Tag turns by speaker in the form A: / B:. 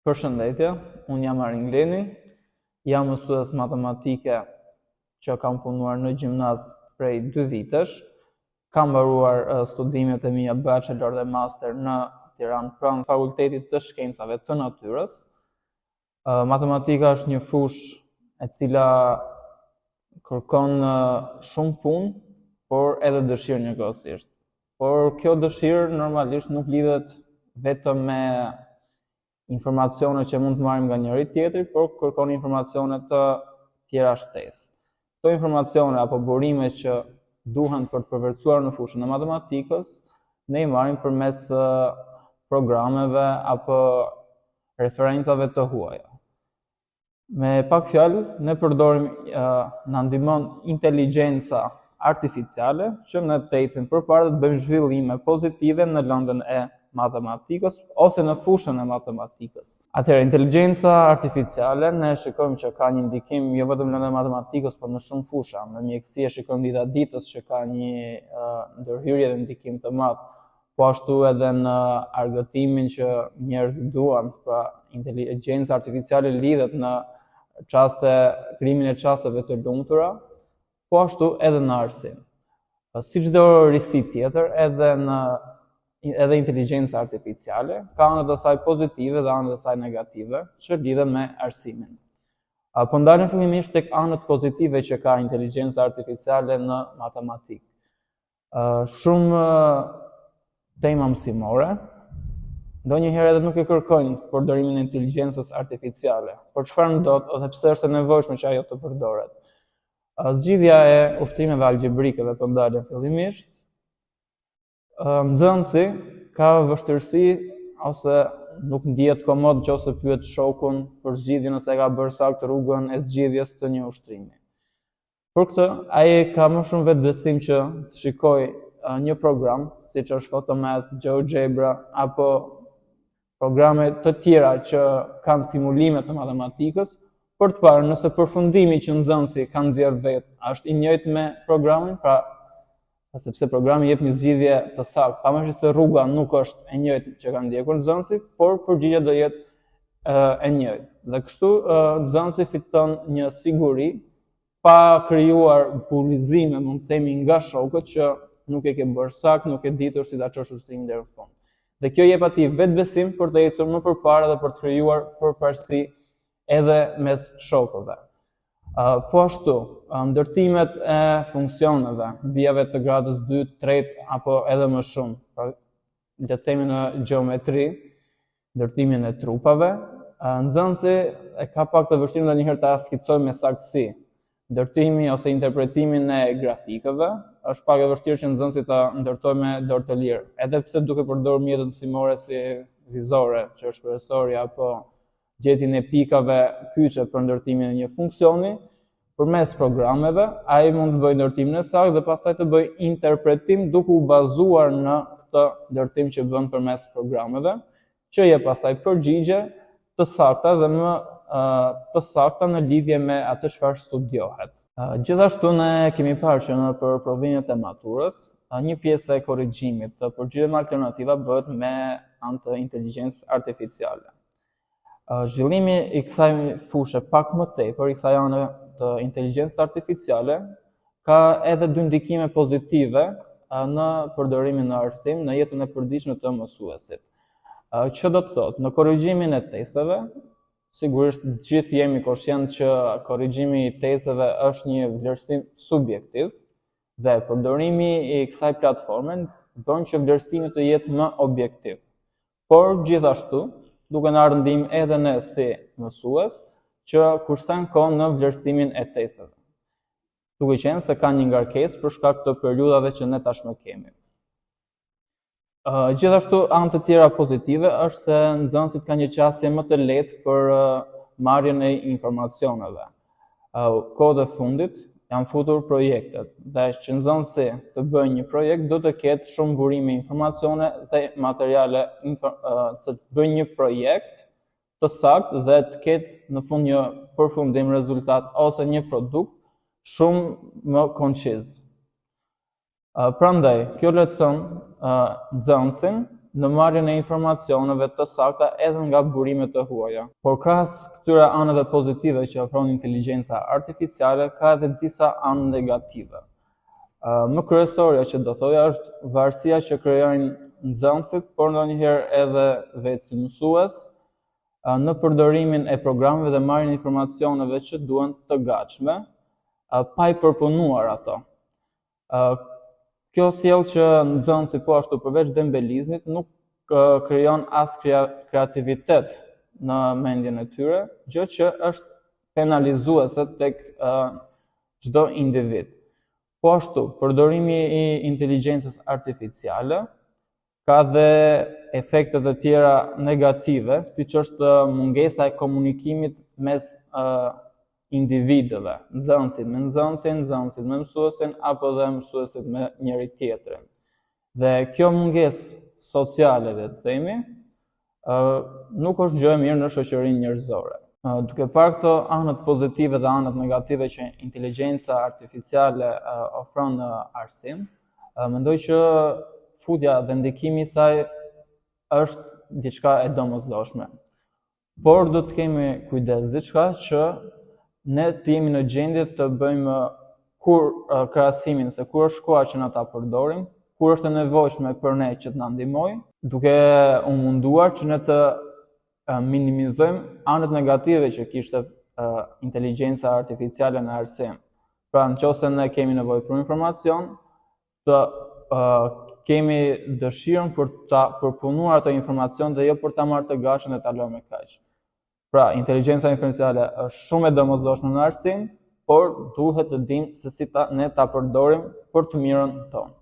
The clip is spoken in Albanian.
A: Përshëndetje, unë jam Arin Gleni, jam mësues matematike që kam punuar në gjimnaz prej dy vitesh. Kam mbaruar studimet e mia bachelor dhe master në Tiranë pranë Fakultetit të Shkencave të Natyrës. Matematika është një fushë e cila kërkon shumë punë, por edhe dëshirë njëkohësisht. Por kjo dëshirë normalisht nuk lidhet vetëm me informacione që mund të marrim nga njëri tjetri, por kërkon informacione të tjera shtesë. Këto informacione apo burime që duhen për të përvetësuar në fushën e matematikës, ne i marrim përmes programeve apo referencave të huaja. Me pak fjalë, ne përdorim, na ndihmon inteligjenca artificiale që ne të ecim përpara dhe të bëjmë zhvillime pozitive në lëndën e matematikës ose në fushën e matematikës. Atëherë, inteligjenca artificiale ne shikojmë që ka një ndikim jo vetëm në lëndën e matematikës, por në shumë fusha. Në mjekësi e shikojmë dita ditës që ka një ndërhyrje dhe ndikim të madh po ashtu edhe në argëtimin që njerëzit duan, pra inteligjenca artificiale lidhet në çaste, krijimin e çasteve të lumtura, po ashtu edhe në arsim. Si çdo risi tjetër, edhe në edhe inteligjenca artificiale ka anët e saj pozitive dhe anët e saj negative që lidhen me arsimin. Po ndalem fillimisht tek anët pozitive që ka inteligjenca artificiale në matematikë. Shumë tema mësimore, ndonjëherë edhe nuk e kërkojnë përdorimin e inteligjencës artificiale. Por çfarë ndodh dhe pse është e nevojshme që ajo të përdoret? Zgjidhja e ushtrimeve algjebrike po ndalem fillimisht. Nxënësi ka vështirësi ose nuk ndihet komod nëse pyet shokun për zgjidhjen nëse e ka bërë saktë rrugën e zgjidhjes të një ushtrimi. Për këtë, ai ka më shumë vetëbesim që të shikojë një program, siç është Photomath, GeoGebra, apo programe të tjera që kanë simulime të matematikës, për të parë nëse përfundimi që nxënësi ka nxjerrë vetë është i njëjtë me programin, pra sepse programi jep një zgjidhje të saktë, pavarësisht se rruga nuk është e njëjtë që ka ndjekur nxënësi, por përgjigja do jetë e njëjtë. Dhe kështu nxënësi fiton një siguri pa krijuar bullizime, mund të themi nga shokët që nuk e ke bërë saktë, nuk e ditur si ta çosh ushtrimin deri në fund. Dhe kjo jep atij vetëbesim për të ecur më përpara dhe për të krijuar përparësi edhe mes shokëve. Po ashtu, ndërtimet e funksioneve, vijave të gradës 2, 3 apo edhe më shumë, pra le të themi në gjeometri, ndërtimin e trupave, nxënësi e ka pak të vështirë ndonjëherë ta skicojë me saktësi. Ndërtimi ose interpretimin e grafikëve është pak e vështirë që nxënësi ta ndërtojë me dorë të lirë, edhe pse duke përdorur mjetet mësimore si vizore, që është kryesori apo gjetjen e pikave kyçe për ndërtimin e një funksioni, përmes programeve, ai mund të bëjë ndërtimin e saktë dhe pastaj të bëjë interpretim duke u bazuar në këtë ndërtim që bën përmes programeve, që jep pastaj përgjigje të sakta dhe më të sakta në lidhje me atë çfarë studiohet. Gjithashtu ne kemi parë që nëpër provimet e maturës, një pjesë e korrigjimit të përgjigjeve me alternativa bëhet me anë të inteligjencës artificiale. Zhvillimi i kësaj fushe pak më tepër, i kësaj ane të inteligjencës artificiale, ka edhe dy ndikime pozitive në përdorimin në arsim, në jetën e përditshme të mësuesit. Që do të thotë, në korrigjimin e testeve, sigurisht të gjithë jemi koshient që korrigjimi i testeve është një vlerësim subjektiv dhe përdorimi i kësaj platforme bën që vlerësimi të jetë më objektiv. Por gjithashtu, duke na ardhur ndihmë edhe ne si mësues, që kursen kohë në vlerësimin e testeve. Duke qenë se ka një ngarkesë për shkak të periudhave që ne tashmë kemi. Uh, gjithashtu anë të tjera pozitive është se nxënësit kanë një qasje më të lehtë për uh, marrjen e informacioneve. Kohët e fundit janë futur projektet dhe që nxënësi të bëjë një projekt do të ketë shumë burime informacione dhe materiale të bëjë një projekt të saktë dhe të ketë në fund një përfundim rezultat ose një produkt shumë më konciz. Prandaj, kjo lehtëson nxënësin. në marrjen e informacioneve të sakta edhe nga burime të huaja. Por krahas këtyre anëve pozitive që ofron inteligjenca artificiale, ka edhe disa anë negative. Më kryesorja që do thoja është varësia që krijojnë nxënësit, por ndonjëherë edhe vetë si mësues, në përdorimin e programeve dhe marrjen e informacioneve që duhen të gatshme, pa i përpunuar ato. Kjo sjell që nxënësi po ashtu përveç dembelizmit nuk krijon as kreativitet në mendjen e tyre, gjë që është penalizuese tek çdo individ. Po ashtu, përdorimi i inteligjencës artificiale ka dhe efekte të tjera negative, siç është mungesa e komunikimit mes uh, individëve, nxënësit me nxënësin, nxënësit me mësuesin apo dhe mësuesit me njëri tjetrin. Dhe kjo mungesë sociale, le të themi, nuk është gjë e mirë në shoqërinë njerëzore. Duke parë këto anët pozitive dhe anët negative që inteligjenca artificiale ofron në arsim, mendoj që futja dhe ndikimi i saj është diçka e domosdoshme. Por do të kemi kujdes diçka që ne të jemi në gjendje të bëjmë kur krahasimin se kur është koha që ne ta përdorim, kur është e nevojshme për ne që të na ndihmojë, duke u munduar që ne të minimizojmë anët negative që kishte inteligjenca artificiale në arsim. Pra, në qoftë se ne kemi nevojë për informacion, të kemi dëshirën për ta përpunuar atë informacion dhe jo për ta marrë të gatshëm dhe ta lëmë me kaq. Pra, inteligjenca artificiale është shumë e domosdoshme në arsim, por duhet të dimë se si ta ne ta përdorim për të mirën tonë.